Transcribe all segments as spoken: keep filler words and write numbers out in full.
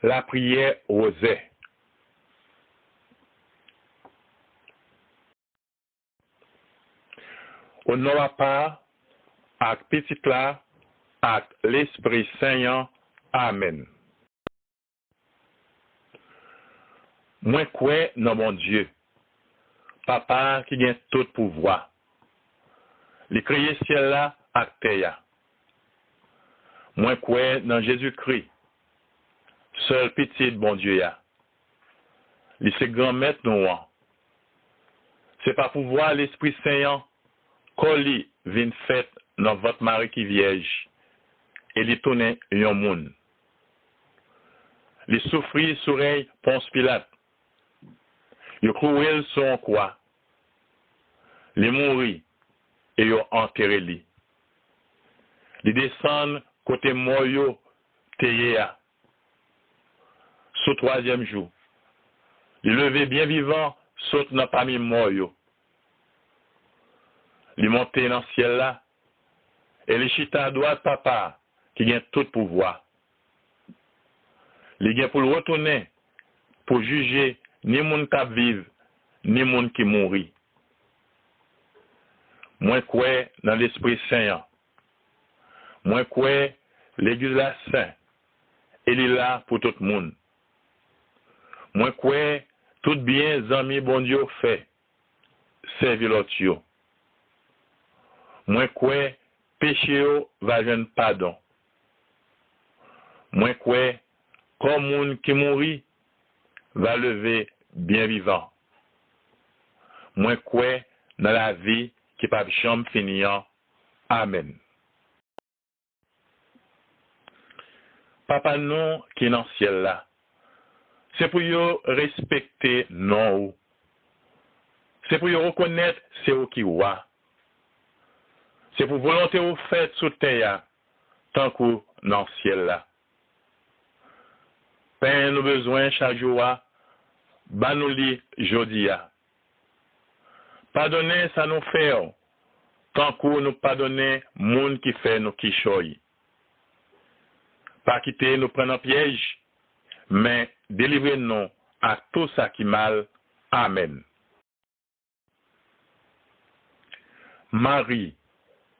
Lapriyè wozè. O non Papa a, ak Pitit la, ak Lespri Sen an. Amèn. Mwen kwè nan Bondye, Papa ki gen tout pouvwa. Li kreye syèl la ak tè a. Mwen kwè nan Jezikri, sèl Pitit Bondye a. Li se Granmèt nou an. Se pa pouvwa Lespri Sen an, kò li vin fèt nan vant Mari ki vyèj, e li tounen yon moun. Li soufri sou rèy Pons Pilat. Yo klouwe l sou yon kwa. Li mouri, e yo antere li. Li desann kote mò yo te ye a. Sou twazyèm jou, li leve byen vivan sot nan pami mò yo. Li monte nan syèl la, e li chita adwat Papa a ki gen tout pouvwa. Li gen pou l retounen pou jije ni moun k ap viv, ni moun ki mouri. Mwen kwè nan Lespri Sen an. Mwen kwè Legliz la sen, e li la pou tout moun. Mwen kwè tout byen zanmi Bondye yo fè, sèvi lòt yo. Mwen kwè peche yo va jwenn padon. Mwen kwè kò moun ki mouri va leve byen vivan. Mwen kwè nan lavi ki p ap janm fini an. Amèn. Papa nou ki nan syèl la, se pou yo respekte non ou. Se pou yo rekonèt se ou ki wa. Se pou volonte ou fèt sou tè a, tankou nan syèl la. Pen nou bezwen chak jou a, ba nou li jodi a. Padonnen sa nou fè w, tankou nou padonnen moun ki fè nou kichòy. Pa kite nou pran nan pyèj, men delivre nou ak tou sa ki mal. Amèn. Mari,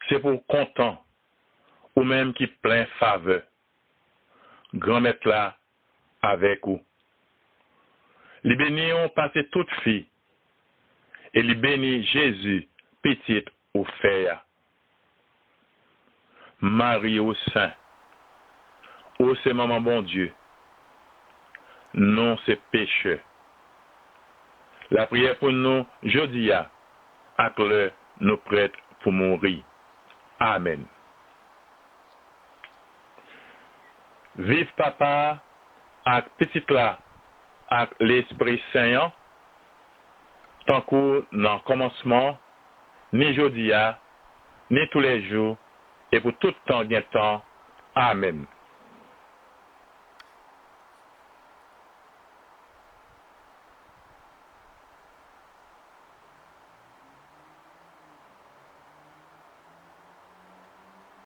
se pou w kontan, ou menm ki plen favè. Granmèt la avèk ou. Li beni w pase tout fi, e li beni Jezi, pitit ou fè a. Mari, ou sen, ou se manman Bondye. Nou se pechè. Lapriyè pou nou jodi a ak lè nou prèt pou mouri. Amèn. Viv Papa a, ak Pitit la, ak Lespri Sen an, tankou nan kòmansman, ni jodi a, ni toulèjou, e pou tout tan gen tan. Amèn.